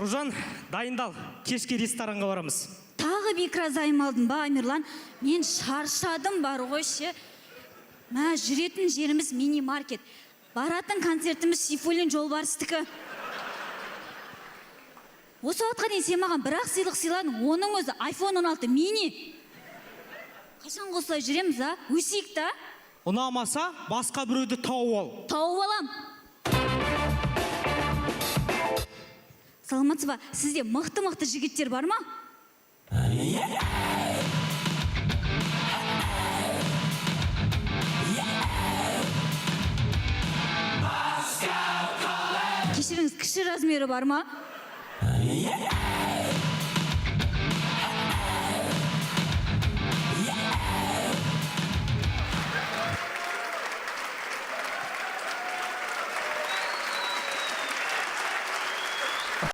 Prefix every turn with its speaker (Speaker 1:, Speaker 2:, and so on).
Speaker 1: Аружан, дайындал, кешке ресторанға барамыз.
Speaker 2: Тағы микрозайм алдың ба, Амирлан? Мен шаршадым бар ғой ше. Мә, жүретін жеріміз мини маркет, баратын концертіміз Сейфуллин Жолбарыстікі. Осы уақытқа дейін сен маған бір ақ сыйлық сыйладың, оның өзі iPhone 16 мини. Қашан осылай жүреміз, а? Өсейік та.
Speaker 1: Ұнамаса, басқа біреуді тауып ал.
Speaker 2: Тауып алам. Саламатсыз ба, сізде мықты мықты жігіттер бар ма? Кешіріңіз, кіші размері бар ма?